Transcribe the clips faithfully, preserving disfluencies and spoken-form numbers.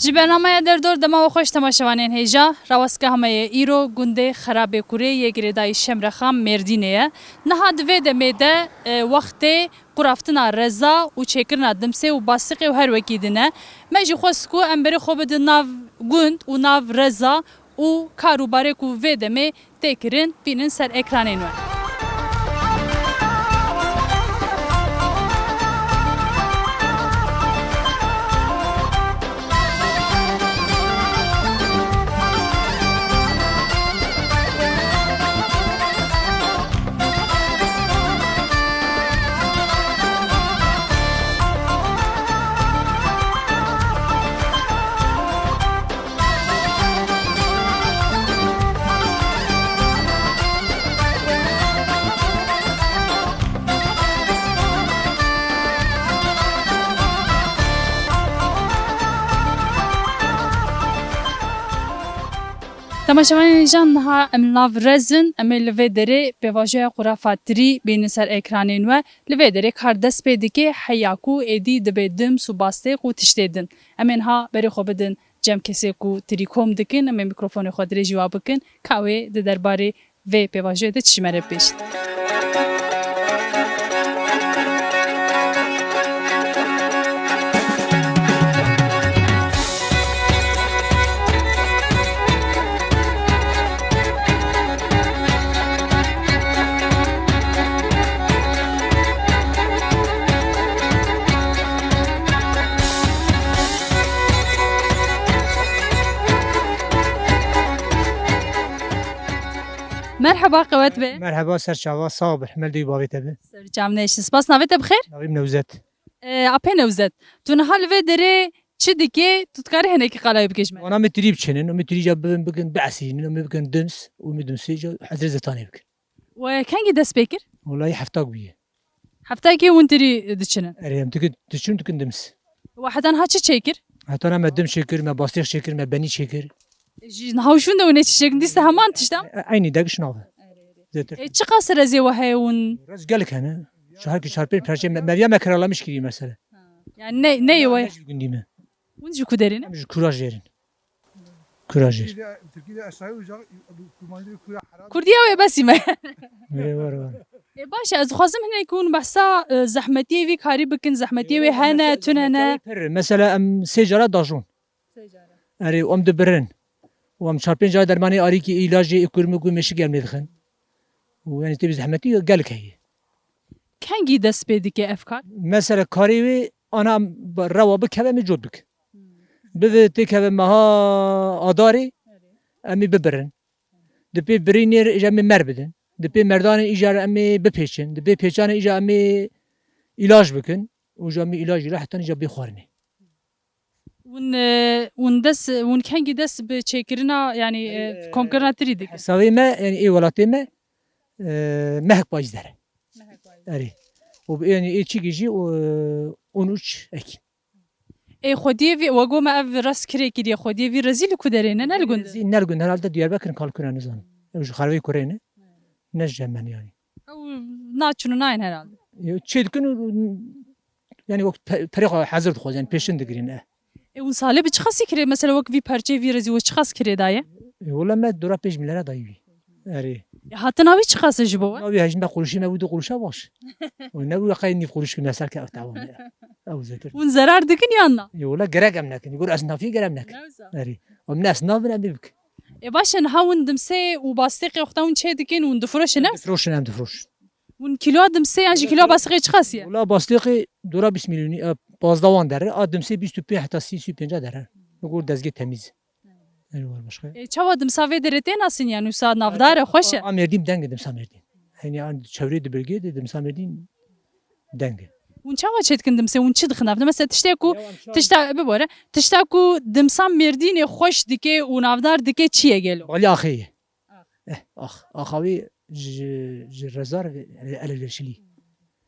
Ji bernameya Derdor dema we xweş temaşevanên hêja. Rawestgeha me yê îro gundê Xerabê Kurê yê girêdayî Şemrexan Mêrdînê ye. Niha di vê demê de, e, wextê quraftina reza û çêkirina dimsê û bastiqê û her wekî din e. Me jî xwest ku em berê xwe bidin nav gund û nav reza û kar û barê ku vê demê tê kirin bînin ser ekranên we. Temaşevanên hêja, niha em li nav rez in, em ê li vê derê pêvajoya qurafatirî bînin ser ekranên we. Li vê derê kar dest pê dike, heya ku êdî dibe dims û bastêq û tiştê din. Em ê niha berê xwe bidin cem kesê ku tirî kom dikin, em ê mîkrofonê xwe dirêjî wa bikin, ka wê di derbarê vê pêvajoyê de çi ji me re bibêjin. Merheba, qewet be. Merheba, ser çava, sağ ol, himel duygu bavê te be. Ser çav neşin. Spas, navê te bi xêr? Navê min Newzet. Ee, apê Newzet, tu niha li vê derê çi dikê? Tu dikarî hinekî qalayê bikê ji me? Wana me tirî biçinin, û me tirî ca bibin bikin, biesînin, û me bikin dims, û me dimsê ca hezrê zetanê bikin. We kengî dest pê kir? Welayi heftak bûye. Heftakê hûn tirî diçinin? Erê, em dikin, diçin dikin dims. We heta niha çi çêkir? Heta niha me dim çêkir, me bastêx çêkir, me benî çêkir. Ji niha û şûn de hûn ê çi çêkin? Dîsa heman tişta? E, eynî de giş nave. Zêtir. E, çiqas rezê we heye hûn? Rez gelek hene. Çar ki çar pênc perçe me, me viya me kiralamiş kirî mesela. Ha. Yani ne, ne ye we? Ne ji gundî me. Hûn ji ku derê ne? Em ji Kura jêrin. Kura jêr. Tirkî de, Tirkî de aşağı ocak, Kurmanlı Kura herhalde. Kurdiya wê besî me. Were, were, were. E, baş e, ez dixwazim hinek hûn behsa, e, zehmetiyê vî karî bikin, zehmetiyê wê hene, tune ne? Pir. Mesela em sê cara dajon. Sê cara. Erê, em dibirin. Û em çar pênc cara dermanê arîkî, îlajê, ê kurmik û mêşik em lê dixin. Û yani tê bi zehmetî gelek heye. Kengî dest pê dike ev kar? Mesela karê wê ana rewa bikeve, em ê cot bik. Bive têkeve meha adarê, em ê bibirin. Di pê birînê re îja em ê mer bidin. Di pê merdanê îja re em ê bipêçin. Di pê pêçanê îja em ê îlaj bikin. Û îja em ê îlajî re hetan îja bê xwarinê. Hûn, e, hûn dest, hûn kengî dest bi çêkirina, yani, e, komkirina tirî dikin? Hesabê me, yani ê welatê me, e, mehek payîz der e. Mehek payîz. Erê. Û bi, yani ê çîkî jî, e, on üç Ekim. Ê xwediyê vî, we got me ev rast kirê kiriye, xwediyê vî rezî li ku derê ne, ne li gund e? Rezî ne li gund, herhalde Diyarbekir in, Kalkura nizanim. Ew ji Xervê Kurê ne. Ne ji cem me ne yani. Ew naçin û nayên herhalde. Yo, çê dikin û, yani wek pe-, perê xwe hezir dixwazin, yani pêşin digirin, e. E, hûn salê bi çiqasî kirê, mesela wek vî perçeyê vî rezî we çiqas kirê daye? E, wela me dora pênc milyara dayî wî. Erê. E, hatina wî çiqas e ji bo we? Navî hejin be quruşî me bû du quruşa baş. Û ne bû qey nîv quruş ki me ser ke ev tawa me. Ew zêtir. Hûn zerar dikin yan na? E, wela gerek em nekin. Gur esnafî gerek em nekin. Ne wisa? Erê. Em ne esnaf bin em bik. E, baş e, niha hûn dimsê û bastêqê wexta hûn çê dikin, hûn difiroşin, ne? Difiroşin, em difiroşin. Hûn kîloya dimsê yan jî kîloya bastêqê çiqas ye? Wela bastêqê dora bîst milyonî, e, pazdeh wan derre, a dimsê bîst û pênc heta sî, sî û pênc derre. Li gor dezgê temîz. Erê, war başka. E, çawa dimsa vê derê tê nasin, yan wisa navdar e, xweş e? A, a Mêrdîn deng e, dimsa Mêrdîn. Hani an çevrê di bilgê de dimsa Mêrdîn deng e. Hûn çawa çêdikin dimsê? Hûn çi dixin nav de? Mesela tiştê ku, ya, em çawa tişta, bibore, tişta ku dimsa Mêrdînê xweş dike û navdar dike çi ye gelo? Balî axê ye. Ax. Eh, ax. Axa wî ji, ji rezar ve, ele, ele leşilî.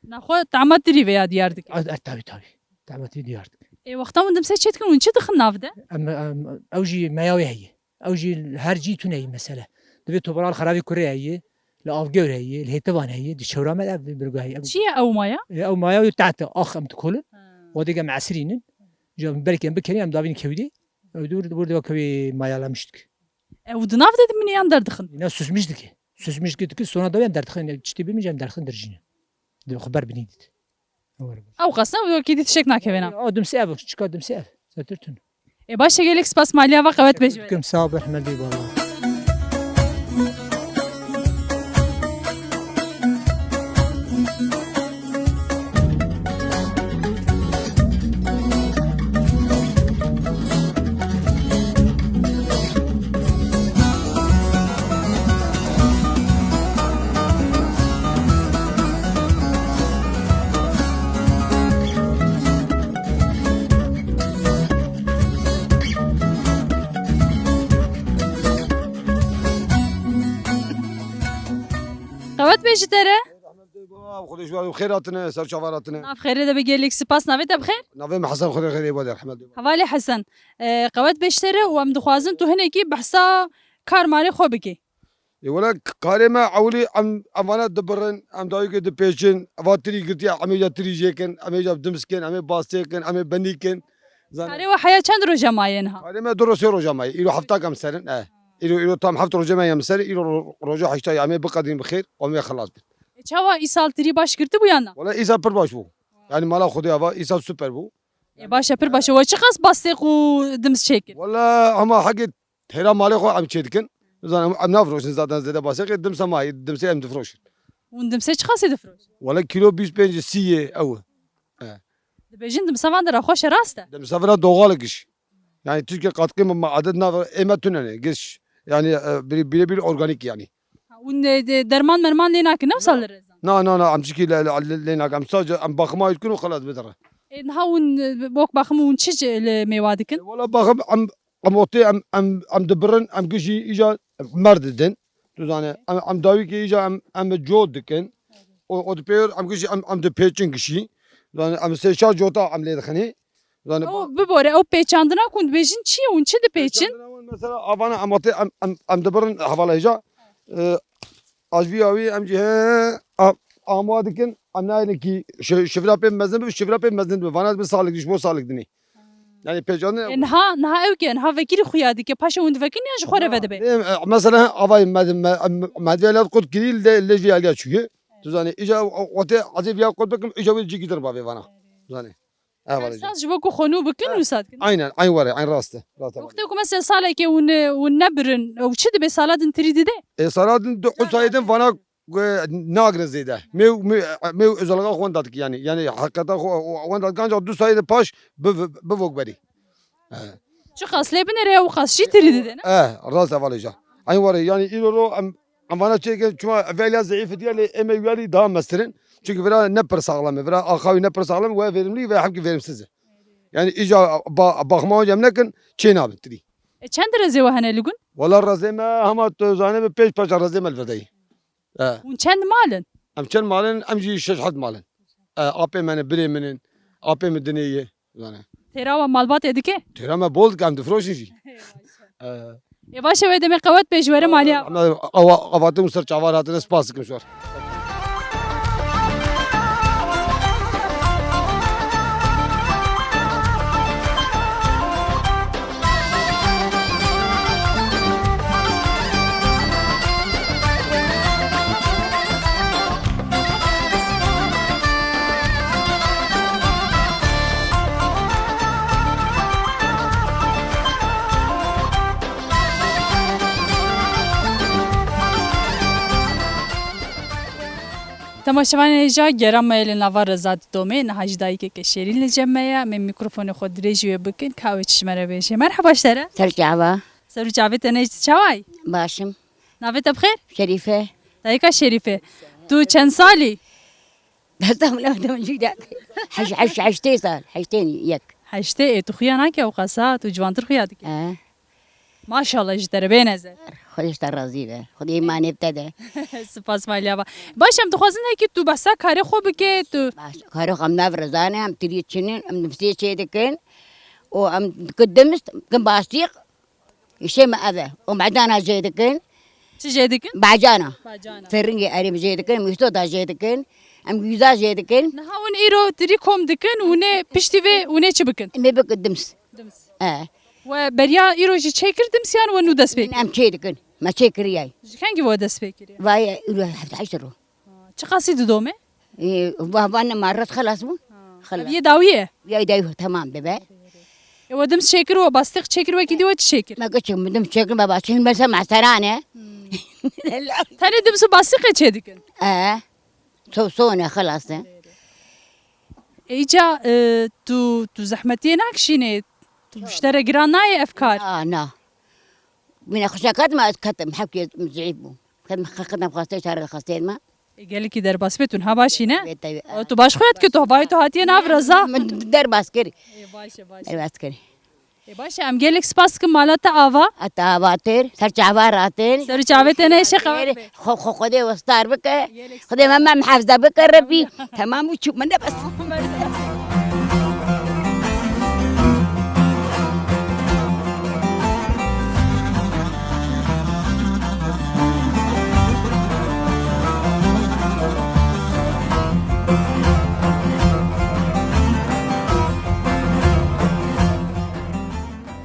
Naxwe tama tirî veya diyar dike. A, a, tabii, tabii. Tama tirî diyar dike. E, wexta hûn dimsê çêdikin, hûn çi dixin nav de? Em, em, ew jî meya wê heye. Ew jî her cî tune yî mesele. Divê topara li Xeravî Kurê heye, li Avgewr heye, li Hêtivan heye, di çewra me ev birga heye. Çi ye ew maya? E, ew maya wê tehte ax em dikolin. Ha. Wadê em esirînin. Ji em belkî em bikerîn, em davîn kewdê. Ew dûr, dûr de wekî mayalamiş dike. Ew di nav de dimîne yan derdixin? Îna susmiş dike. Susmiş dike, dike, sona da yan derdixin, çitî bimî em derdixin dirjîne. Di xwe ber binî dît. Ew qasna wekî dî tiştek nakeve na. O dimsê ev, çika dimsê ev. Zetir tun. E, baş e, gelek spas maliya va qewet bêje. Kim sağ ol, Ahmet Bey, vallahi. Qewet bê ji te re. Xwedê ji we xêr hatine, ser çavan hatine. Nav xêrê de be, gelek spas. Navê te bi xêr? Navê min Hesen, Xwedê xêrê we de, rehmet. Hevalê Hesen, e, qewet bê ji te re û em dixwazin tu hinekî behsa kar marê xwe bikî. Ê wele k-, karê me ewilî em, em vana dibirin, em dawîkê dipêçin, va tirî girtiye, em ê ca tirî jêkin, em ê ca dims kin, em ê bastê kin, em ê benî kin. Zane. Karê we heya çend roja maye niha? Karê me du roj sê roja maye. Îro hefta kam serin, e. Îro, îro tam heft roja me yem ser, îro ro-, roja heşta ya, em ê biqedîn bi xêr, em ê xilas bin. E, çawa îsal tirî baş girtibû yan na? Wala îsal pir baş bû. Yani mala Xwedê ava, îsal super bû. E, baş e, pir baş e. We çiqas bastêq û dims çêkir? Wala hema hegê Têra malê xwe em çê dikin. Zaten em nafroşin zaten zêde basê. Qê dimsa ma, dimsê em difroşin. Hûn dimsê çiqasê difroşin? Wele kîlo bîst pênc sî yê ew e. He. Dibêjin dimsa van dira xweş e, rast e? Dimsa vira doğal giş. Yani Türkiye katkı mı, ma adet nav ê me tune ne giş. Yani, e, bire, birebir organik yani. Ha, hûn, e, de-, derman merman lê nakin, ne wisa li rezan? Na, na, na, em çikî lê, lê, lê, lê nakin. Em sadece em bakıma yutkin û xelas bidire. E, niha hûn, e, bok baxim hûn çi, çi li mêwa dikin? Wala baxim em Em otê em, em, em dibirin, em gişî îca mer didin. Tu zane, em, em dawîkê îca em, em cot dikin. O, o dipêr em gişî em, em dipêçin gişî. Zane, em sê çar cota em lê dixinî. Zane, ew bibore, ew pêçandina ku hûn dibêjin çi ye? Hûn çi dipêçin? Pêçandina wan mesela avana em otê em, em, em dibirin hevala îca. E, Ajviya wî em jî he, a-, ama dikin, em nayêne kî şi-, şivra pê mezin bi, şivra pê mezin bi. Vana bi salik, ji bo salik dinê. Yani pêçandin. E, niha, niha ew ke, niha vekirî xuya dike, paşa hûn divekin ya ji xwe re vedibe? Ê, e, mesela avay med-, me-, em-, medve lat qut kirî, le, le jî aliya çûye. Tu zanî, îca o-, ote azê viya qut bikim, îca wê cî gidir bavê vana. Tu zanî. Ev Her saz ji bo ku xwe nû bikin, wisa dikin. Aynen, eyn were, eyn rast e. Rast e. Wextê ku mesela salekê hûn, hûn nebirin, ew çi dibe, sala din tirî dide? E, sala din du, du sayê din vana, e, nagrin zêde. Mêw, mêw, mêw özelliğe xwe wenda dikî yani. Yani heqeta xwe, xwe wenda dikî, ancak du sayê din paş bi, bi, bivok berî. E. Çiqas lê binêre, ew qas jî tirî dide, ne? E, rast e, valê ca. Eyn were, yani îro ro em Em vana çêkin, çima velya zayıf diye lê eme üyeli daha mestirin. Çünkü vira ne pir sağlam e, vira axavi ne pir sağlam e, ve verimli ve hem ki verimsiz e. Yani ica ba-, bakma hocam nekin, çê nabin tirî. E, çend rezê we hene li gund? Wala rezê me hema tu zane bi pênc parça rezê me li vir de ye. E. Hûn çend mal in? Em çend mal in? Em jî şeş heft mal in. E, apê me ne, birê min in. Apê min dinê ye. Zane. Têra we malbatê dike? Têra me bol dike, em difroşin jî. Ê, baş e. E. Ê, baş e, wê demê qewet bê ji we re maliya. Ama ava-, avatin û ser çavan hatine, spas dikim ji we re. Temaşevanên hêja, gera me ye li nava Reza Didomê, niha jî dayikeke şêrîn li cem me ye. Em ê mîkrofonê xwe dirêjî wê bikin, ka wê çi ji me re bêje. Merheba ji te re. Ser çava. Ser û çavê te ne, çawa yî? Baş im. Navê te bi xêr? Şerîfe. Dayika Şerîfe. Tu çend salî? Desta min ew dem jî de. Heş-, heş-, heştê sal, heştê yek. Heştê, ê, tu xuya nake ew qas ha, tu ciwantir xuya dike. He. Maşallah ji te re bê nezer. Xwedê ji te razî be. Xwedê îmanê bi te de. Spas maliya va. Baş, em dixwazin hekî tu behsa karê xwe bike, tu. Baş, karê xwe em nav rizane, em tirî çinin, em nimsê çê dikin. Û em dikin dimst, dikin bastîq. Îşê me ev e. Û mecana jê dikin. Çi jê dikin? Bacana. Bacana. Seringê erê jê dikin, mîsto da jê dikin. Em güza jê dikin. Niha hûn îro tirî kom dikin, hûn ê piştî vê, hûn ê çi bikin? Em ê bikin dims. Dims. E. We beriya îro jî çêkir Dimsiyan we nû dest pê kir? Em çê dikin. Me çê kiriye. Ji kengî we dest pê kiriye? Vay, îro heft heşt ro. Çiqasî didome? Ê, va-, vanê ma ret xelas bû. Ha. Xelas. Ev yê dawî ye? Yê dawî, temam dibe. E, we dims çêkir, we bastêq çêkir, wekî dî we çi çêkir? Me geçim, dims çêkir, me başin, me se meseran e. Hmm. Tenê dims û bastêqê çê dikin? E, so-, sone, xelas e. Îca, e, tu, tu zehmetiyê nakişînê? Tu ji te re giran nayê ev kar? Na, na. Min xweşe ket me, ez ketim, hewkê min zîf bû. Ket min xeqetem xwestê, şerê xwestê me. E, gelekî derbas bê, tu niha başî ne? Bê tevî. O, tu baş xwe yat ki tu, bayê tu hatiye nav reza. Min derbas kir. E, baş e, baş e. Derbas kir. E, baş e, em gelek spas dikin, mala te ava. Ata ava tir, ser çava ratir. Ser çavê te ne şe xebat be. Xwe, xwe, Xwedê westar bike. Gelek Xwedê me, me muhafaza bike Rebbî. Tamam, û çû min de bes.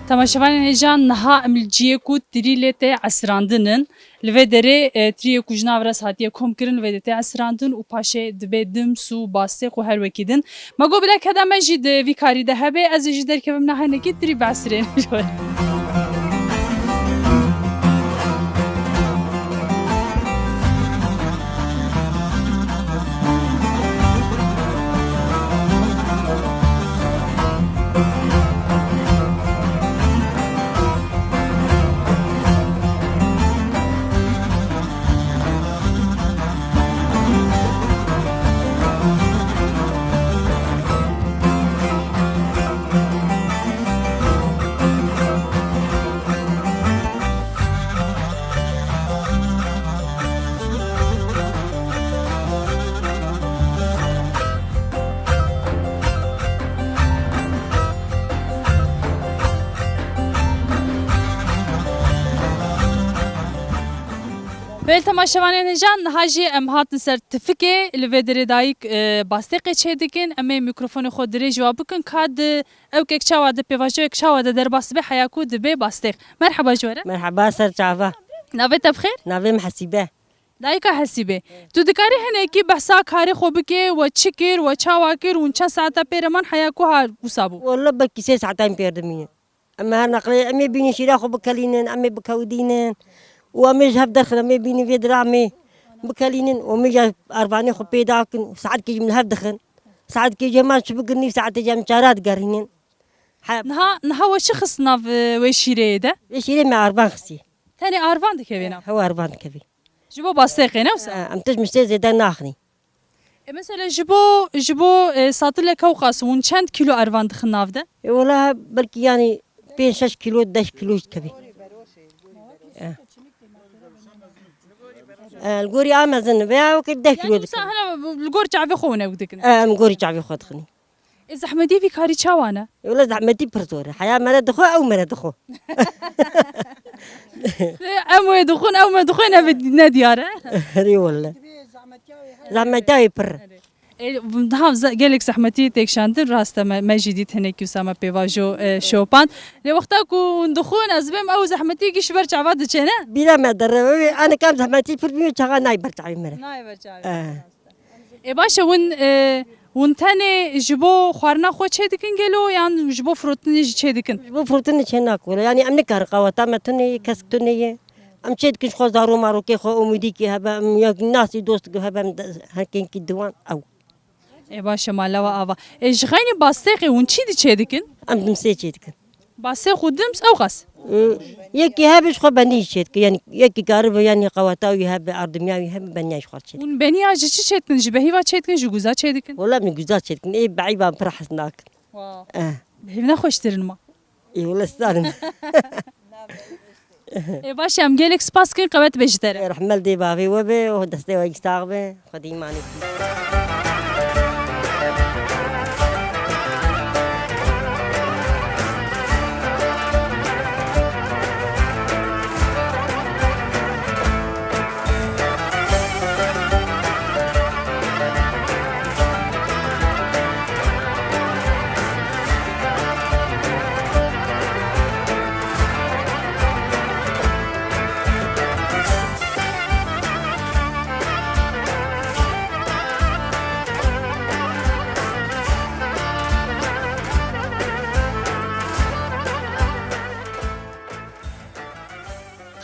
Temaşevanên hêja, niha em li cihê ku tirî lê tê esirandin in. Li vê derê, e, tiriyê ku ji nav re hatiye kom kirin, li vê de tê esirandin û paşê dibê dims û bastêq û her wekî din. Me got bila keda me jî di vî karî de hebe, ez ê jî derkevim niha hinekî tirî biesirênim ji we. Belê temaşevanên hêja, niha jî em hatin ser tifikê, li vê derê dayik, e, bastêqê çêdikin. Em ê mîkrofonê xwe dirêj wa bikin, ka di ewkek çawa di pêvajoyek çawa de derbas dibe, heya ku dibe bastêq. Merheba ji we re. Merheba, ser çava. Navê te bi xêr? Navê min Hesîbe. Dayika Hesîbê, tu dikarî hinekî behsa karê xwe bikê, we çi kir, we çawa kir, hûn çend saeta pê re man heya ku ha wisa bû? Walla belkî sê saeta em pê re dimînin. Em her neqlê, em ê bînin şîra xwe bikelînin, em ê bikewidînin. Û em ê ji hev derxin, em ê bînin vê dira em ê bikelînin. Û em ê ji ervanê xwe pêda kin, saetkê jî em li hev dixin. Saetkê jî heman çi bikin, nîv saetê jî em çara digerînin. He. Niha, niha we çi xist nav, e, wê şîreyê de? Vê şîrê me arvan xistî. Tenê arvan dikevê nav? He, hew arvan dikevê. Ji bo bastêqê ne wisa? He, em tişt miştê zêde naxinî. E, mesela ji bo, ji bo, e, satilek ew qas hûn çend kîlo arvan dixin nav de? E, wela belkî yanî pênc şeş kîlo, deş kîlo dikevê. E. E, li gorî a mezin be, ew kir deh kîlo dikevê. Yanî wisa hene li gor çavê xwe hûn ew dikin? E, em gorî çavê xwe dixinî. E, zehmetî vî karî çawa ne? E, wele zehmetî pir zor e. Heya mere dixwe, ew mere dixwe. E, em wê dixwin, ew me dixwe, ne, ne diyar e. Erê wele. Zehmetî wê pir. E, daha ze-, gelek zehmetî têkşandin, rast e, me, me jî dît hinekî wisa me pêvajo, e, şopand. Lê wexta ku hûn dixwin, ez bêm ew zehmetî giş ber çava diçe ne? Bîra me derre, wê, wê, anika em zehmetî pir bî, çaxa nayê ber çavê mere. Nayê ber çavê. E. Ê baş e, hûn, e, hûn tenê ji bo xwarina xwe çê dikin gelo yan ji bo firotinê jî çê dikin? Ji bo firotinê çê nakin wele. Yanî em nikarin qaweta me tune ye, kesk tune ye. Em çê dikin ji xwe zaro marokê xwe, umîdîkî hebe, em ya nasî dostikî hebe, em de, herkênkî diwan ew. Ê baş e, mala we ava. Ê ji xeynî bastêqê hûn çî di çê dikin? Em dimsê çê dikin. Bastêq û dims ew qas? Ee, yekî hebe ji xwe benî çê dike. Yanî yekî karibe, yanî qaweta wî hebe, erdimiya wî hebe, beniya ji xwe çê dike. Hûn beniya ji çi çê dikin? Ji behîva çê dikin, ji guza çê dikin? Wela min guza çê dikin. Ê behîva min pir hez nakin. Wow. Eh. Behîv ne xweştir in ma? Ê wela sar in. Ê baş e, em gelek spas dikin, qewet be ji te re. Rehmet dê bavê we be, û destê we sax be. Xwedî îmanê bidî.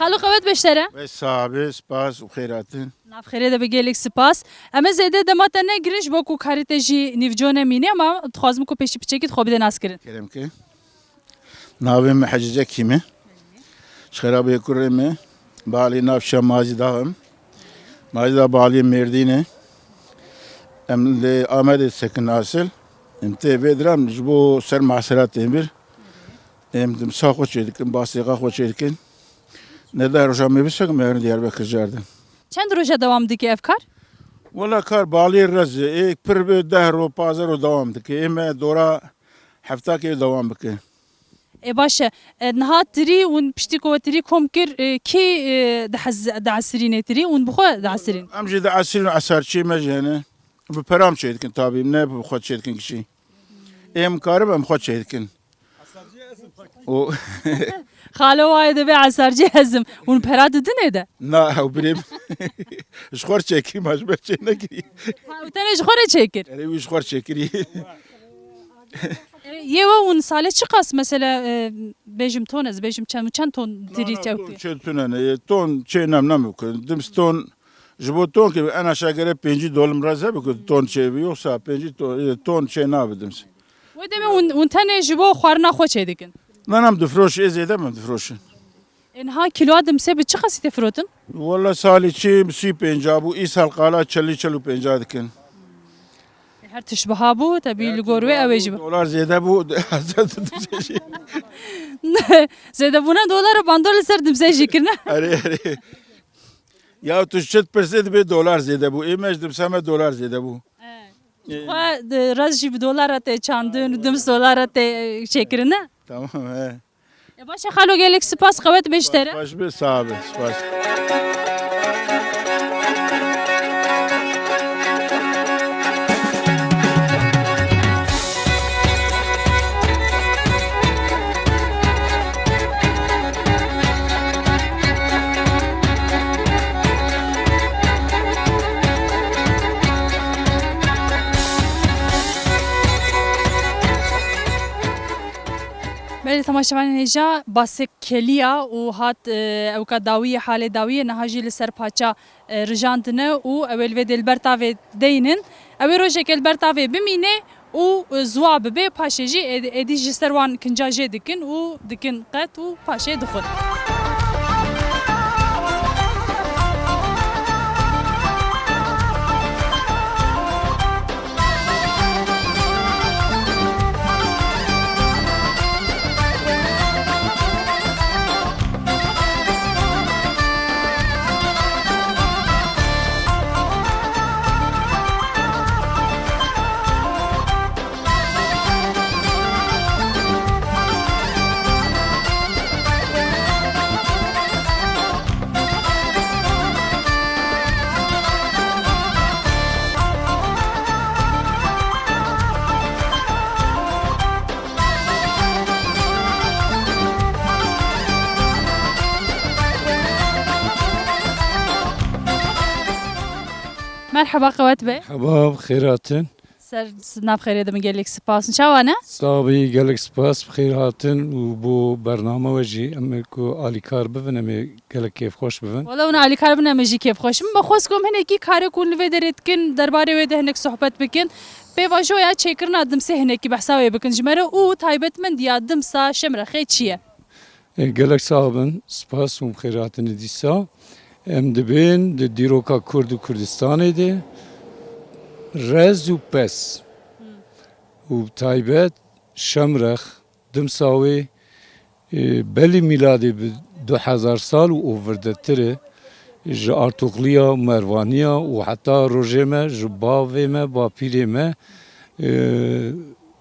Xalo qewet be ji te re. Wê sax be, spas û xêr hatin. Nav xêrê de be, gelek spas. Em ê zêde dema te negirin ji bo ku karê te jî nîvco nemîne, ama dixwazim ku pêşî piçekî xwe bide naskirin. Kerem ke. Navê min Hecî Zekî me. Ji Xerabê kurê me. Balî navşa Mazî Dax im. Mazî Dax balî Mêrdîn e. Em li Amedê sekin asil. Em tê vê diran ji bo ser mahsera tê vir. Em dimsa xwe çêdikin, basêxa xwe çêdikin. Ne deh roja me bisekin me herin Diyarbekir cardin. Çend roja dewam dike ev kar? Wela kar balî rez e. Ê pir bi deh ro, pazdeh ro dewam dike. Ê me dora hefta kê dewam bike. Ê baş e. E, niha tirî û piştî ku we tirî kom kir, e, kî, e, dihez-, diesirînê tirî û bi xwe diesirîn? Em jî diesirîn, esarçî me jî hene. Bi peram çêdikin tabî, ne bi xwe çêdikin kişî. Ê em karin em xwe çêdikin. O Xalo wayê dibe esarcî hezim. Hûn pera didinê de? Na, ew birê min. Ji xwe çêkirî, ma ji ber çê nekirî. Ha, û tenê ji xwe re çêkir? Erê, wî ji xwe çêkirî. E, yê we hûn salê çiqas mesela, e, bêjim ton ez, bêjim çend, çend ton tirî çewtî? Ton çê tune ne, ton çê nem nem ku. Dims ton, ji bo ton ki en aşağı gere pêncî dolim rez hebe ku ton çê bi, yoksa pêncî ton, e, ton çê nabe dims. Wê demê hûn, hûn tenê ji bo xwarina xwe çêdikin? Na, na, em difroşin, ê zêde em difroşin. Ê niha kîloya dimsê bi çi qasî tê firotin? Wela salî çi sî pênca bû, îsal qala çelî çel û pênca dikin. Ê her tişt biha bû, tebî li gor wê ew ê jî bi. Dolar zêde bû, zêdebûna dolar û bandor li ser dimsê jî kirine. Erê, erê. Ya tu çi dipirsê dibê dolar zêde bû. Ê me ji dimsa me dolar zêde bû. Ê. Xwe di rez jî bi dolara tê çandin û dims dolara tê, e, çêkirin, ne? Tamam, he. E, baş e xalo, gelek spas, qewet be ji te re. Baş be, sağ be, spas. Belê temaşevanên hêja, basê keliya û hat, e, ewka dawiyê, halê dawiyê, niha jî li ser paça, e, rijandine û ew ê li vê dê li ber tavê deynin. Ew ê rojekê li ber tavê bimîne û, e, ziwa bibe, paşê jî ê-, êdî ji ser wan kinca jê dikin û dikin qet û paşê dixwin. Merheba, qewet be. Merheba, bi xêr hatin. Ser s-, nav xêrê de min gelek spas. Çawa ne? Sax bî, gelek spas, bi xêr hatin û bo bername we jî em ê ku alîkar bibin, em ê gelek kêfxweş bibin. Wala hûn alîkar bin, em ê jî kêfxweş bin. Me xwest ku em hinekî karê ku hûn li vê derê dikin, derbarê wê de hinek sohbet bikin. Pêvajoya çêkirina dimsê hinekî behsa wê bikin ji me re û taybetmendiya dimsa Şemrexê çi ye? E, gelek sax bin, spas û bi xêr hatinê dîsa. Em dibên di dîroka Kurd û Kurdistanê de rez û pez û bi taybet Şemrex, dimsa wê, e, belê mîladê bi du hezar sal û overdetir e, ji Artuxliya, Mervaniya û heta rojê me ji bavê me, bapîrê me, e,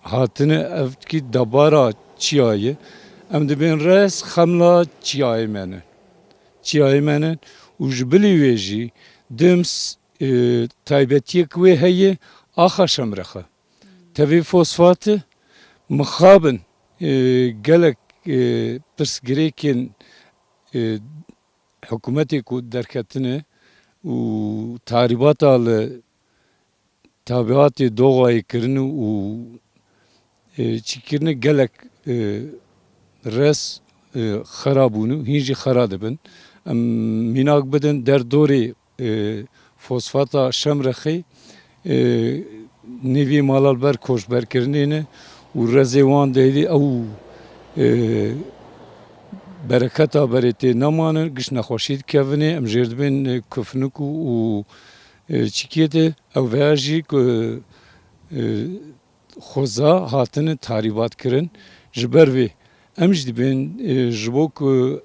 hatine, ev kî debara çiya ye. Em dibên rez xemla çiyayê me ne. Çiyayê me ne û ji bilî wê jî dims, e, taybetiyek wê heye, axa Şemrex e. Tevî fosfat e, mixabin, e, gelek, e, pirsgirêkên, e, hikûmetê ku derketine û tarîbata li tabiatê doxayê kirine û, e, çîkirine gelek, e, rez, e, xera bûne û hîn jî xera dibin. Em mînak bidin derdorê, e, fosfata Şemrexê, e, nêvî mala li ber koçberkirinê ne û rezê wan de hêdî ew, e, bereketa berê tê nemanin, giş nexweşî dikevin ê, em jêr dibên, e, kufnik û, û, e, çikiyê de ew veya jî ku, e, xweza hatine tahrîbat kirin. Ji ber vê em jî dibên, e, ji bo ku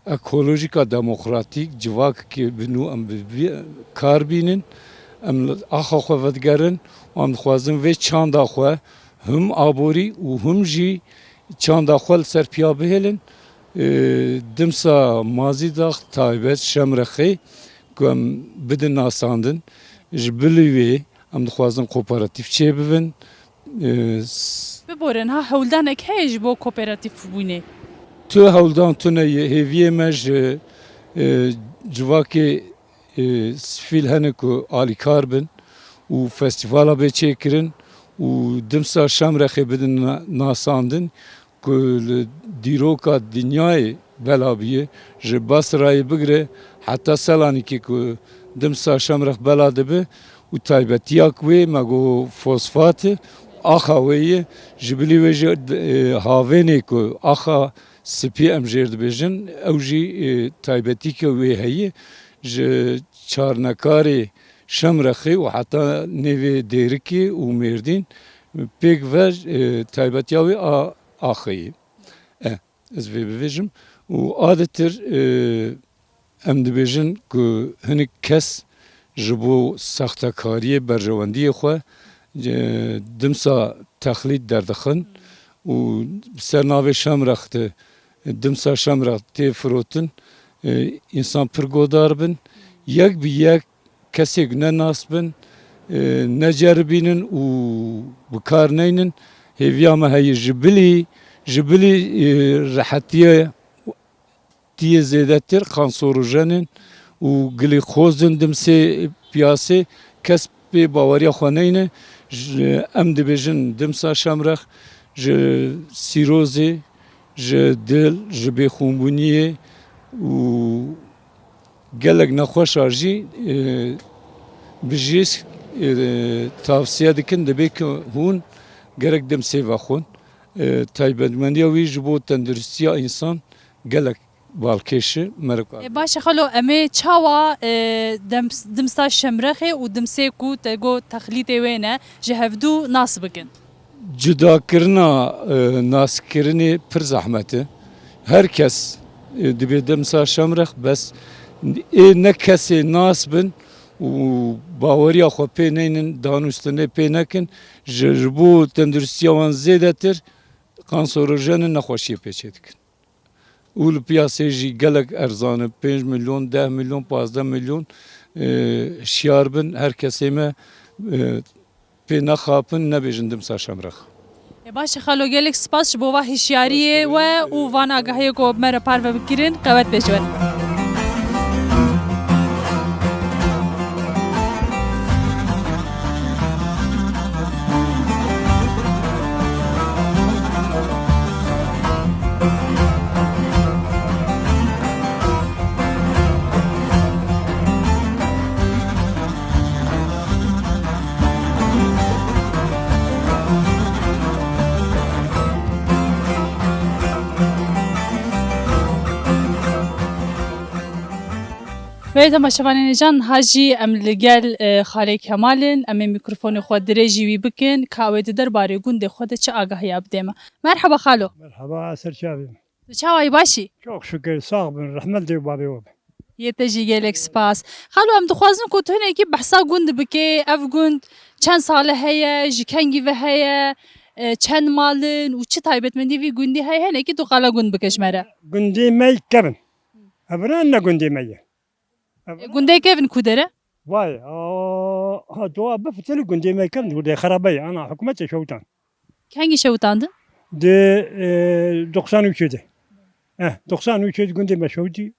ekolojîka demokratîk civakekê bi nû em bi vî kar bînin, em li axa xwe vedigerin û em dixwazin vê çanda xwe him aborî û him jî çanda xwe li ser piya bihêlin. E, dimsa Mazîdax taybet Şemrexê ku em bidin nasandin, ji bilî wê em dixwazin kooperatîf çêbibin. E, s- Biborin, ha hewldanek heye ji bo kooperatîfbûnê? Tu hewldan tune ye, hêviyê me ji, e, civakê, e, sivîl hene ku alîkar bin û festîvala bê çêkirin û dimsa Şemrexê bidin na-, nasandin ku li dîroka dinyayê bela bûye, ji Basrayê bigire heta Selanikê ku dimsa Şemrex bela dibe û taybetiya ku wê me got fosfat e, axa wê ye, ji bilî wê jî, e, havênê ku axa spî em jêr dibêjin, ew jî, e, taybetîke wê heye, ji çarnekarê Şemrexê û heta nêvê Dêrikê û Mêrdîn pêk ve, e, taybetiya wê a, axê ye. E, ez vê bivêjim. Û adetir, e, em dibêjin ku hinek kes ji bo sextekariyê berjewendiyê xwe, e, dimsa texlîd derdixin û ser navê Şemrex de, dimsa Şemrex tê firotin, e, însan pir godar bin. Yek bi yek kesêk ne nas bin, e, neceribînin û bi kar neynin. Hêviya me heye ji bilî, ji bilî, e, rehetiyê tiyê zêdetir kanserojen in û glîkoz in dimsê piyasê, kes pê baweriya xwe neyne. Ji, em dibêjin dimsa Şemrex ji sîrozê, ji dil, ji bêxûnbûniyê û gelek nexweşa jî, e, bijîsk, e, tavsiye dikin, dibê ku hûn gerek dimsê vexwin. E, taybetmendiya wî ji bo tenduristiya însan gelek balkêş e, merivka. E, baş e xalo, em ê çawa, e, dems-, dimsa Şemrexê û dimsê ku te got texlîtê wê ne, ji hevdû nas bikin? Cudakirina, e, naskirinê pir zehmet e. Her kes, e, dibê dimsa Şemrex, bes ê ne kesê nas bin û baweriya xwe pê neynin, danûstinê pê nekin, ji, ji bo tenduristiya wan zêdetir kanserojen in, nexweşiyê pê çê dikin. Û li piyasê jî gelek erzan e, pênc milyon, deh milyon, pazdeh milyon, e, şiyar bin, her kesê me, e, pê nexapin, nebêjin dimsa Şemrex. E, baş e xalo, gelek spas ji bo va hişyariyê we û van agahiyê ku bi me re parve bikirin, qewet bê ji we. Belê temaşevanên hêja, niha jî em li gel, e, Xalê Kemal in. Em ê mîkrofonê xwe dirêjî wî bikin, ka wê di derbarê gundê xwe de çi agahiya bidê me. Merheba xalo. Merheba, ser çavê. Tu çawa yî, baş î? Çok şükür, sax bin, rehmet dê û babê we be. Yê te jî gelek spas. Xalo, em dixwazin ku tu hinekî behsa gund bikê. Ev gund çend sal e heye, ji kengî ve heye, e, çend mal in û çi taybetmendî vî gundî heye, hinekî tu qala gund bike ji me re. Gundê me yê kevin. Evra ne gundê me ye. E, gundê kevin ku dere? Vay, a, ha, doğa bifitilî gundê me kevin, gundê xerabe ye. Ana hikûmetê şewtan. Kengî şewitandin? Di, e, doksan û üçê de. Eh, doksan û üçê de gundê me şewitî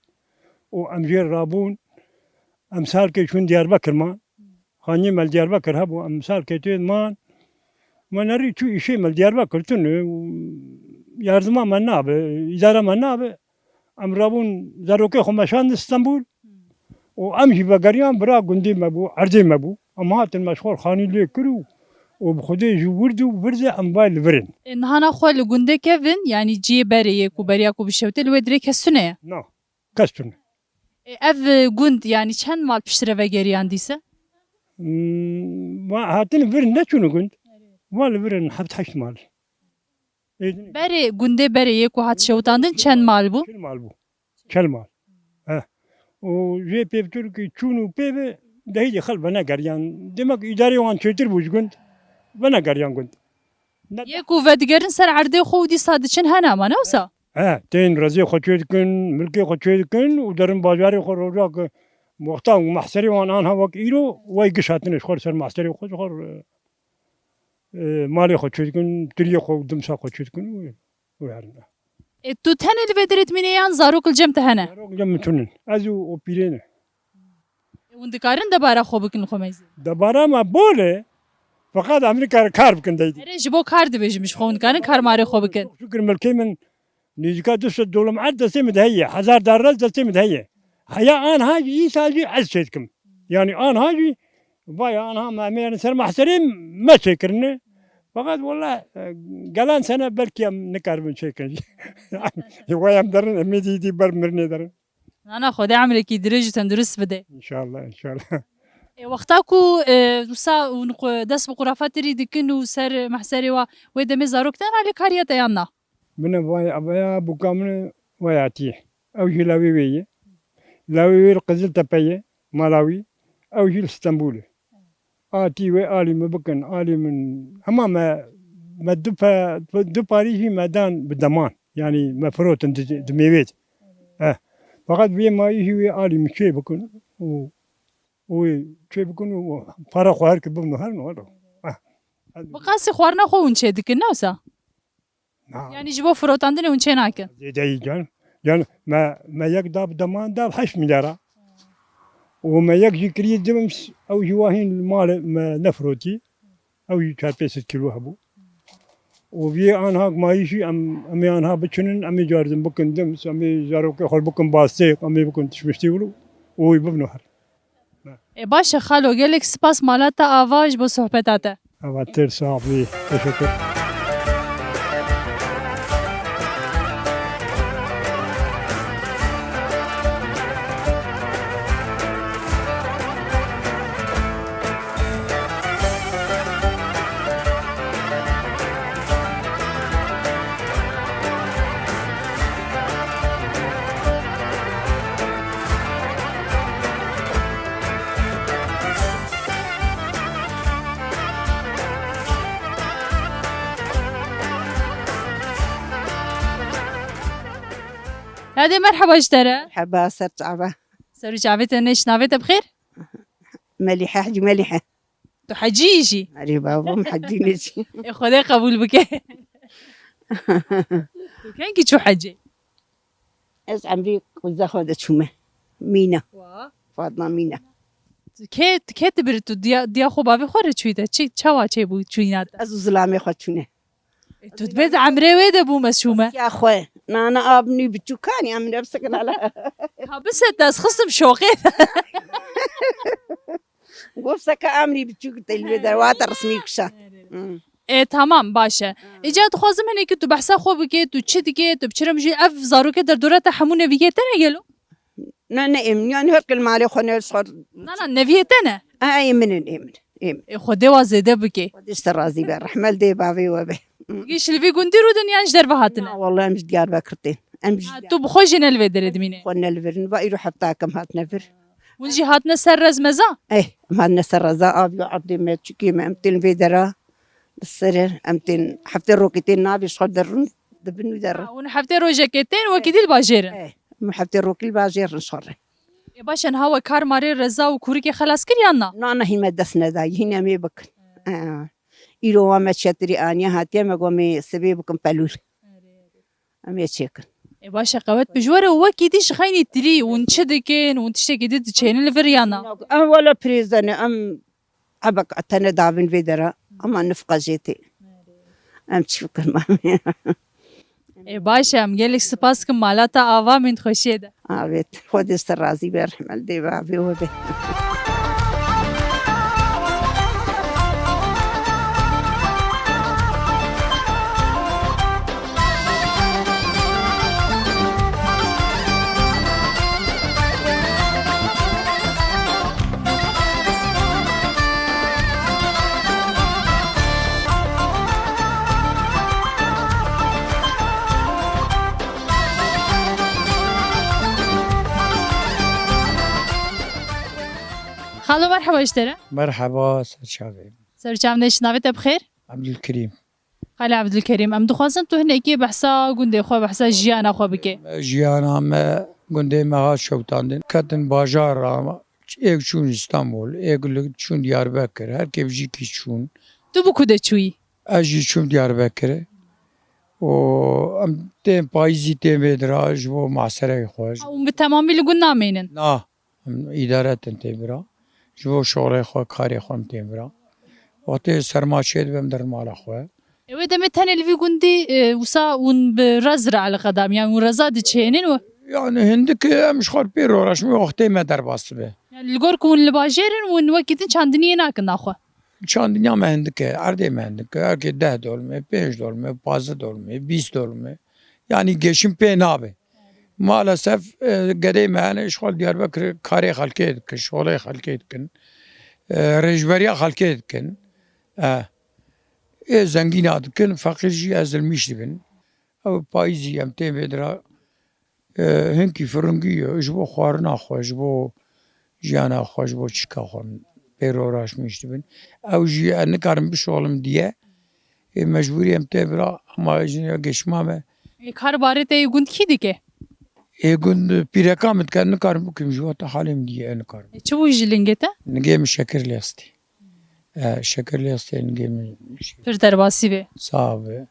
û em jê rabûn. Em salkê çûn Diyarbekir man. Xanî me li Diyarbekir hebû, em salkê tê man. Me nerî çû îşê me li Diyarbekir tune û yardima me nabe, îdara me nabe. Em rabûn zarokê xwe meşandin Stenbul û em jî vegeriyan bira gundê me bû, erdê me bû. Em hatin me ji xwe xanî lê kir û, û bi Xwedê ji wir û vir de em vay li vir in. E, nihana xwe li gundê kevin, yanî ciyê berê yê ku beriya ku bişewtê li wê dirê kes tune ye? Na, kes tune. E, ev, e, gund, yanî çend mal piştre vegeriyan dîse? Hmm, va hatin vir neçûne gund. Va li vir in heft heşt mal. Êdî ne? Berê, gundê berê yê ku hat şewitandin çend mal bû? Çil mal bû. Çil mal. He. Û jê pêvtir ki çûn û pê ve dehî dê xel venegeriyan. Demek îdarê wan çêtir bû ji gund. Venegeriyan gund. Ne Yê ku vedigerin ser erdê xwe û dîsa diçin hene ama ne wisa? He, tên rezê xwe çê dikin, milkê xwe çê dikin û derin bajarê xwe roja ki wexta mehserê wan anha wek îro, wey giş hatine ji xwe ser mehserê xwe ji xwe, e, malê xwe çê dikin, tiriyê xwe û dimsa xwe çê dikin û, û herin. E, tu tenê li vê derê dimînî yan zarok li cem te hene? Zarok li cem min tune ne. Ez û, û pîrê ne. E, hûn dikarin debara xwe bikin xwe meyzê? Debara me bol e. Feqet em nikare kar bikin deydî. Erê, ji bo kar dibêjim, ji xwe hûn dikarin kar marê xwe bikin. Şukir milkê min nêzîka du sed dolam erd destê min de heye. Hezar darrez destê min de heye. Heya anha jî, îsa jî ez çê dikim. Yanî anha jî, vay anha me, me yanî ser mehserê me çêkirine. Feqet wela, e, gelan sene belkî em nikaribin çêkin. Vay em derin, em ê dî, dî ber mirinê derin. Nana, Xwedê emrekî dirêj û tendurist bide. Înşallah, înşallah. E, wexta ku, e, wisa hûn xwe dest bi qurafatirî dikin û ser mehserê wa, wê demê zarok tên alîkariya te yan na? Min e vay, avaya bûka min e vay hatiye. Ew jî lawê wê ye. Lawê wê li Qiziltepe ye, mala wî. Ew jî li Stenbul e. Hatî wê alî min bikin, alî min. Hema me, me du pe-, du parî jî me dan bi deman. Yanî me firotin di, di mêvê de. Eh. Feqet vê mayî jî wê alî min çê bikin û, û wê çê bikin û para xwe her ki bibin û herin û herin. Eh. Bi qasî xwarina xwe hûn çê dikin, ne wisa? Na. Yanî ji bo firotandinê hûn çê nakin? Zêde yî can. Can, me, me yek da bi deman da heşt milyara. Û me yek jî kirî dims, ew jî wahîn li malê me nefirotî. Ew jî çar pênc sed kîlo hebû. Û vî anha mayî jî em, em ê anha biçinin, em ê carzin bikin dims, em ê zarokê xwe bikin bastêk, em ê bikin tişmiştî wilo û wî bibin her. Ê baş e xalo, gelek spas mala te ava ji bo sohbeta te. Ava têr sax bî. Teşekkür. Hadi merheba ji te re. Merheba, ser çava. Ser û çavê te, ne ji navê te bi xêr? Melîhe, Hecî Melîhe. Tu hecî yî jî? Erê bavim hecî ne jî. Ê Xwedê qebûl bike. Tu kengî çû hecê? Ez emrî quza xwe de çûme. Mîna. Wa. Fatma Mîna. Tu kê, tu kê dibir tu diya, diya xwe bavê xwe re çûyî te? Çi, çawa çêbû çûyîna te? Ez û zilamê xwe çûne. E, tu dibê di emrê wê de bû mesûme. Ya xwe. Nana abnî biçûkanî em nefsikin ala. Ka bise te ez xistim şoqê. Gofseke emrî biçûk te li vê derwata resmî kişa. Hmm. E, tamam, baş e. Îca dixwazim hinekî tu behsa xwe bikê, tu çi dikê, tu bi çi re mijûl, ev zarokê derdora te hemû neviyê te ne gelo? Ne, ne ê min. Yanî her kil malê xwe ne xwe. Na, na, neviyê te ne? E, ê min in, ê min. Ê min. Ê Xwedê wa zêde bike. Xwedê ji te razî be. Rehmet dê bavê we be. Gîş li vî gundî rûdin yan ji derve hatine? Na, wallahî em ji Diyarbekir tên. Em ji Ha, tu bi xwe jî ne li vê derê dimîne? Xwe ne li vir in. Va îro hefta kem hatine vir. Hûn jî hatine ser rez meza? Eh, em hatine ser reza, avî û erdê me, çikê me, em tên vê dera. Li ser em tên heftê rokê tên navê ji xwe derûn, dibin û derin. Ha, hûn heftê rojekê tên wekî dî li bajêr in? Eh, em heftê rokî li bajêr in ji xwe re. Ê baş e, niha we kar marê reza û kûrikê xelas kir yan na? Na, na, hîn me dest nedayî, hîn em ê bikin. Eh. Îro wa me çetirî aniye hatiye, me got em ê sibê bikin pelûl. Em ê çêkin. Ê baş e, qewet bi ji we re û wekî dî ji xeynî tirî, hûn çi dikin, hûn tiştekî dî diçênin li vir yan na? Em wele pirêz de ne, em ebek tene davin vê dera, ama nifqa jê tê. Em çi bikin, mamê? Ê baş e, em gelek spas kim, mala te ava min xweşiyê de. Avêt, Xwedê ser razî be, rehmet dê bavê we be. Xalo, merheba ji te re. Merheba, ser çavê. Ser çavê, navê te bi xêr? Ebdulkerîm. Xalê Ebdulkerîm, em dixwazin tu hinekî behsa gundê xwe, behsa jiyana xwe bike. Jiyana me, gundê me hat şewitandin. Ketin bajar ra, êk çûn Îstanbul, êk li çûn Diyarbekir, her kê bi jî kî çûn. Tu bi ku de çûyî? Ez jî çûm Diyarbekir. Û em tên payîzî tên vê dira ji bo masereyê xwe. Ha, hûn bi temamî li gund namênin? Na, em îdare tin tên vira. Ji bo şoxlê xwe, karê xwe em tên vira. Wextê serma çêdibe em derin mala xwe. Ê wê demê tenê li vî gundî, e, wisa hûn bi rez re eleqedar in, yanî hûn reza diçênin û? Yani hindik em ji xwe pê re uğraşmê, wextê me derbas dibe. Yani li gor ku hûn li bajêr in, hûn wekî din çandiniyê nakin naxwe? Çandiniya me hindik e, erdê me hindik e, erkê deh dolme, pênc dolme, pazdeh dolme, bîst dolme. Yani geçim pê nabe. Maalesef, e, gedê me hene, ji xwe li Diyarbekir karê xelkê dikin, şolê xelkê dikin, e, rêjberiya xelkê dikin. E, ê zengîna dikin, feqîr jî ezilmîş dibin. Ew payîzî em tên vê dira, e, hinkî firingî ye, ji bo xwarina xwe, ji bo jiyana xwe, ji bo çika xwe pê re uğraşmîş dibin. Ew jî ez nikarim bişoxlim diye. Ê mecbûrî em tê bira, ama jî ya geşma me. Ê kar barê te yê gund kî dike? Ê gund pîreka min dike, nikarim bikim ji wata halê min diye, nikarim. Ê çi bû ji lingê te? Lingê min şekir lêstî. E, şekir lêstê lingê min. Pir derbasî be. Sağ be.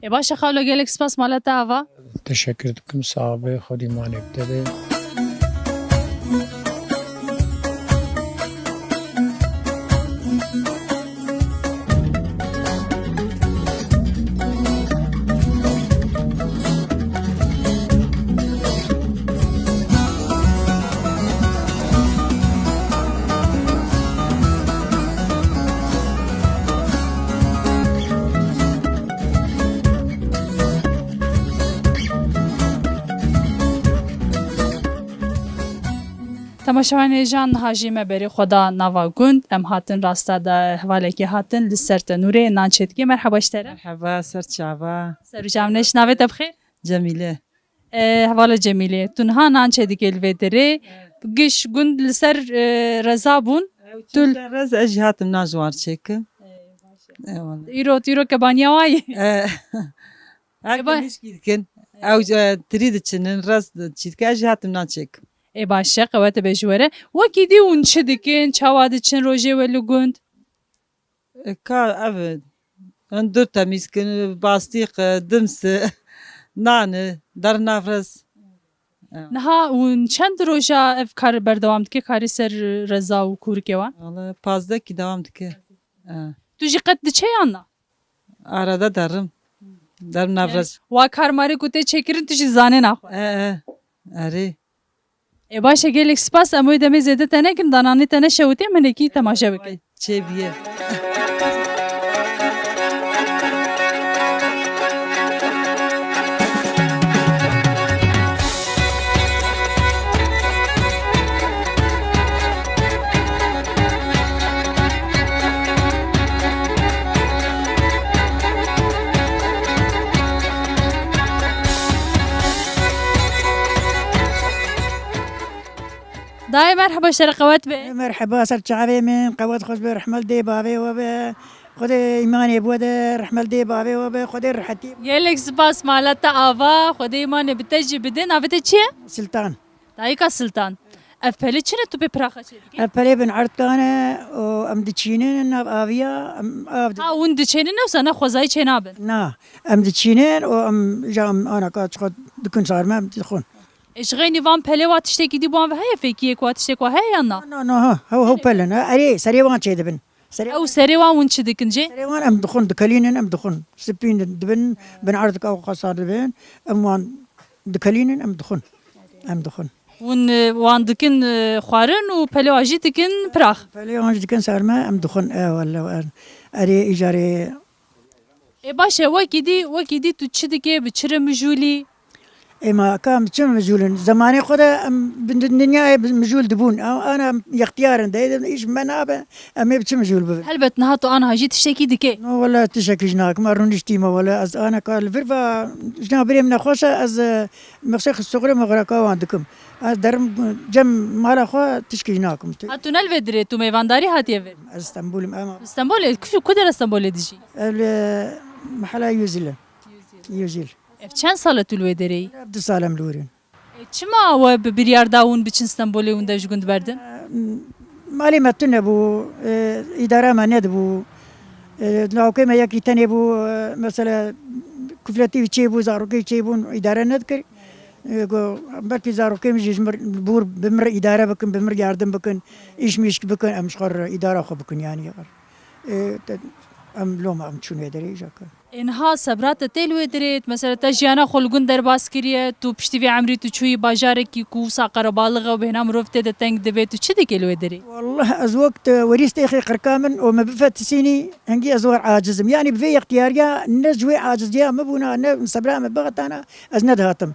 Ê baş e xalo, gelek spas, mala te ava. Teşekkür dikim, sağ be, Xwedî manê bi te be. Temaşevanê hêja, niha jî me berê xwe da nava gund. Em hatin rasta de hevalekê hatin li ser tenûrê nan çêdikê. Merheba ji te re. Merheba, ser çava. Ser û çav neş, navê te bi xêr? Cemîle. E, hevala Cemîlê, tu niha nan çêdikê li vê derê. Evet. Giş gund li ser, e, reza bûn. Ew Tu çûn ser rez, ez jî hatim nan ji wan çêkim. Ê, baş e. Eyvallah. Îro, tu îro kebaniya wa yî? E, her Ê, ba- kim hişkî dikin. Ew, e, tirî diçinin, rez di-, çî dike, ez jî hatim nan çêkim. Ê, baş e, qewet be ji we re. Wekî dî hûn çi dikin, çawa diçin rojê we li gund? E, ka ev e. Hundir temîz kin, bastîq e, dims e, nan e, der nav rez. E. Niha hûn çend roja ev kar berdewam dike, karê ser reza û kûrikê wan? Wala pazdeh kî dewam dike. E. Tu jî qet diçe yan na? Arada derim. Der nav rez. Wa kar marê ku tê çêkirin, tu jî zanê naxwe. E, e. Erê. Ê baş e, gelek spas. Em wê demê zêde te nekin, dananê te neşewitê, em hinekî temaşe bikin. Çêbiye. Dayê merheba, ji te re qewet be. Merheba, ser çavê min, qewet xweş be, rehmel dê bavê we be. Xwedê îmanê bi we de, rehmel dê bavê we be, Xwedê rehetî. Gelek spas, mala te ava, Xwedê îmanê bi te jî bide. Navê te çi ye? Siltan. Dayika Siltan. Ev pelê çi ne tu pê piraxa çêdikî? Ev pelê bin erdkan e û em diçînin nav aviya, em av di- Ha, hûn diçênin, ne wisa ne xwezayî çênabin? Na, em diçînin û em ja em ana ka çiqo dikin sar me, em dixwin. Ê, ji xeynî van pelê wa tiştekî dî bi wan ve heye, fêkiyek wa tiştek wa heye yan na? Na, na, ha, hew, hew pelin, ha, erê, serê wan çêdibin. Serê Ew serê wan hûn çi dikin jê? Serê wan em dixwin, dikelînin, em dixwin. Spîn dibin, bin erdika û qasa dibin, em wan dikelînin, em dixwin. Em dixwin. Hûn, e, wan dikin, e, xwarin û pelê wan jî dikin pirax. Pelê wan jî dikin serme, em dixwin. E, wele, e, erê îcarê. Ê baş e, wekî dî, wekî dî tu çi dikê, bi çi re mijûlî? Ê ma ka em bi çi mijûl in? Zemanê xwe de em bi di-, dinyayê bi mijûl dibûn. Em, ana em yextiyar in, deyê de îş me nabe, em ê bi çi mijûl bibin? Helbet niha tu aniha jî tiştekî dikê. No, wele tiştekî jî nakim, ez rûniştîme wele. Ez ana ka li vir va jina birê min nexweş e, ez, e, mexsê xistûxurê mexreka wan dikim. Ez derim cem mala xwe tişkî jî nakim. Ha tu ne li vê dirê, tu mêvandarî hatiye vir? Ez Stenbolê me, em. Stenbolê, ku, ku dera Stenbolê dijî? Ez li mehela Yüzyıl. Yüzyıl. Ev çend sal e tu li wê derê yî? Ev du sal em li wir in. E, çima we bi biryar da hûn biçin Stenbolê, hûn dev ji gund berdin? Malê me tune bû, e, îdara me nedibû. E, lawkê me yekî tenê bû, e, mesela kufletî wî çêbû, zarokê çêbûn, îdare nedikir. E, go, belkî zarokê min jî ji mir, bûr, bi mir îdare bikin, bi mir yardim bikin, îş mişk bikin, em ji xwe re îdara xwe bikin yani. E, te, em loma em çûn wê derê îja ke. Ê niha sebra te tê li wê dirê, mesela te jiyana xwe li gund derbas kiriye, tu piştî vê emrî tu çûyî bajarekî ku wisa qerebalix e û bêhna mirov tê de teng dibe, tu çi dikê li wê dirê? Wallah ez wek te werî stêxê qirka min û me bifetisînî, hingî ez wer aciz im. Yanî bi vê yextiyariya ne ji wê aciziya min bûna, ne sebra min biqetana, ez nedihatim,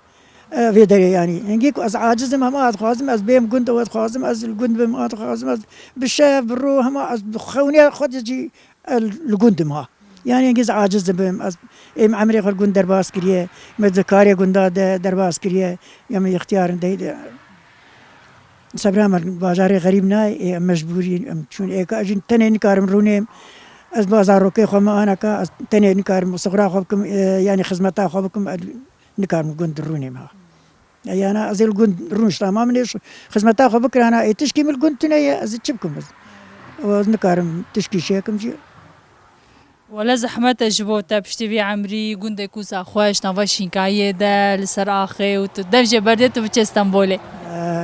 e, vê derê yanî. Hingî ku ez aciz im, hema ez dixwazim ez bêm gund, ew ez dixwazim ez li gund bim, ez dixwazim ez bi şev, bi ro, hema ez bi xewnê xwe de jî ez li gund im ha. Yanî hingî ez aciz dibim. Ez êm emrê xwe li gund derbas kiriye. Me di karê gunda de derbas kiriye. Ya me ixtiyar in dey de. Sebra me bajarê xerîb nayê, ê, em mecbûrî in, em çûn êka jî tenê nikarim rûnêm. Ez ba zarokê xwe me anaka, ez tenê nikarim sixura xwe bikim, e, yanî xizmeta xwe bikim, ez nikarim gund rûnêm ha. Yana ez ê li gund rûnişta ma min ê xizmeta xwe bikirana, ê tişkî min li gund tune ye, ez ê çi bikim ez? Û ez nikarim tişkî çêkim jî. Wele zehmet e ji bo te piştî vî emrî gundek wisa xweş nava şînkayiyê de li ser axê û tu dev jê berdê tu biçê Stenbolê.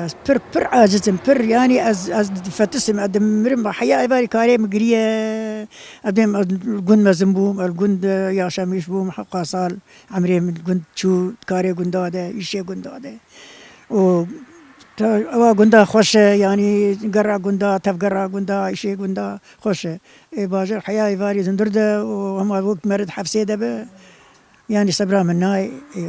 Ez pir, pir aciz im, pir, yanî ez, ez difetisim, ez dimirim, heya êvarî karê min giriye, ez dêm, ez gund mezin bûm, ez gund, e, yaşamîş bûm, hewqa sal. Emrê min gund çû, karê gunda de, îşê gunda de. Û ta-, ewa gunda xweş e, yanî gera gunda, tevgera gunda, îşê gunda xweş e. Ê bajar heya êvarî zindir de û hema wek merid hefsê de be, yanî sebra min nayê, ê,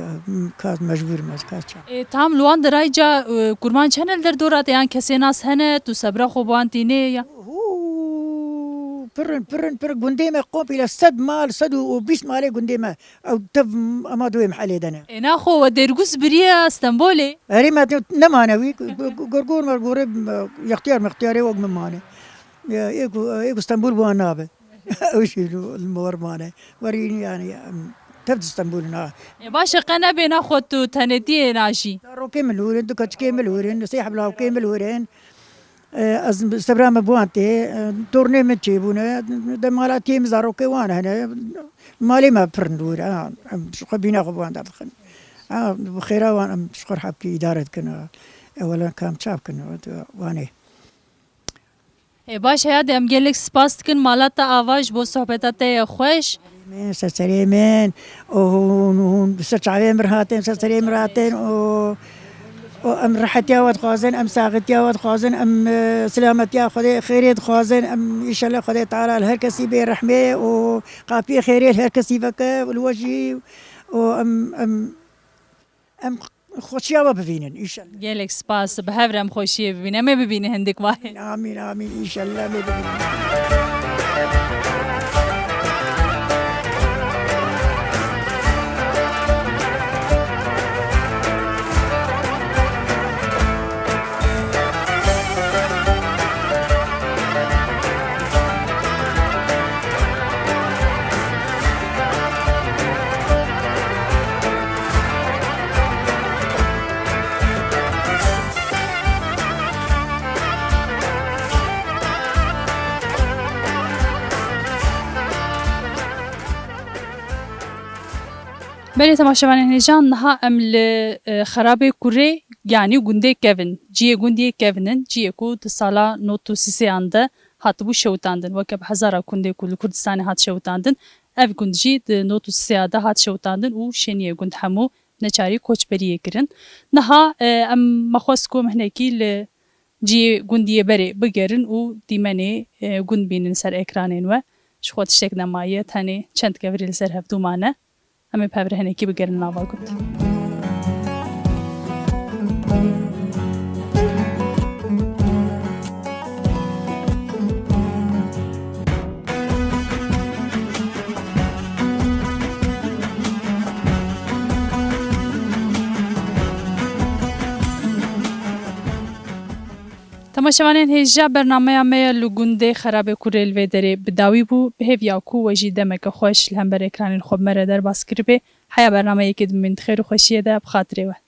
ka mecbûr me, ka ça. Ê, tam li wan derayca, e, kurman çene li derdora te yan kesê nas hene, tu sebra xwe bi wan tînê ya? Hû, pir in, pir in, pir. Gundê me komple sed mal, sed û bîst malê gundê me. Ew tev ema di wê mihelê de ne. Ê naxwe we Dêrgûs biriye Stenbolê? Erê me nemane wî, gorgor me gorê, yextiyar mextiyarê wek min mane. Ê ku, ê ku Stenbol bi wan nabe. Ew jî li, li me wer mane. Werî yani, em, tev di Stenbol na. Ê baş e, qe nebê naxwe tu tenêtiyê najî? Zarokê min li wir in, du keçikê min li wir in, sê heb lawkê min li wir in. E, ez sebra me bi wan tê, e, tornê min çêbûne, de mala tê min zarokê wan hene, malê me pir in li wir, ha, em ji xwe bîna xwe bi wan derdixin. Ha, bi xêra wan em ji xwe hepkî îdare dikin, ha. E, wele ka em ça bikin, wan ê. E, baş e, ya de em gelek spas dikin, mala te ava ji bo sohbeta te ye xweş. Min, ser serê min. Û hûn, hûn bi ser çavê min hatin, ser serê min hatin û, û em rehetiya we dixwazin, em saxitiya we dixwazin, em, e, silametiya Xwedê xêrê dixwazin, em înşallah Xwedê Teala li her kesî bê rehmê û qapiyê xêrê li her kesî veke û li we jî û em, em, em xweşiya we bivînin înşallah. Gelek spas, bi hev re em xweşiyê bibînin. Em ê bibînin hindik wayê. Amîn, amîn, înşallah em ê bibînin. Belê temaşevanên hêja, niha em li, e, Xerabê Kurê, yanî gundê Kevin, cihê gundiyê Kevin in, cihê ku di sala nod û sêyan de hatibû şewitandin. Weke bi hezara gundê ku li Kurdistanê hat şewitandin, ev gund jî di nod û sê de hat şewitandin û şêniyê gund hemû neçarî koçberiyê kirin. Niha, e, em me xwest ku em hinekî li cihê gundiyê berê bigerin û dîmenê, e, gund bînin ser ekranên we. Ji xwe tiştek nemaye, tenê çend kevirê li ser hevdû mane. Em ê bi hev re hinekî bigerin nava gund. Temaşevanên hêja, bernameya me ya li gundê Xerabê Kurê li vê derê bi dawî bû. Bi hêviya ku we jî demeke xweş li hember ekranên xwe bi me re derbas kiribê. Heya bernameyekê dimîn di xêr û xweşiyê de, bi xatirê we.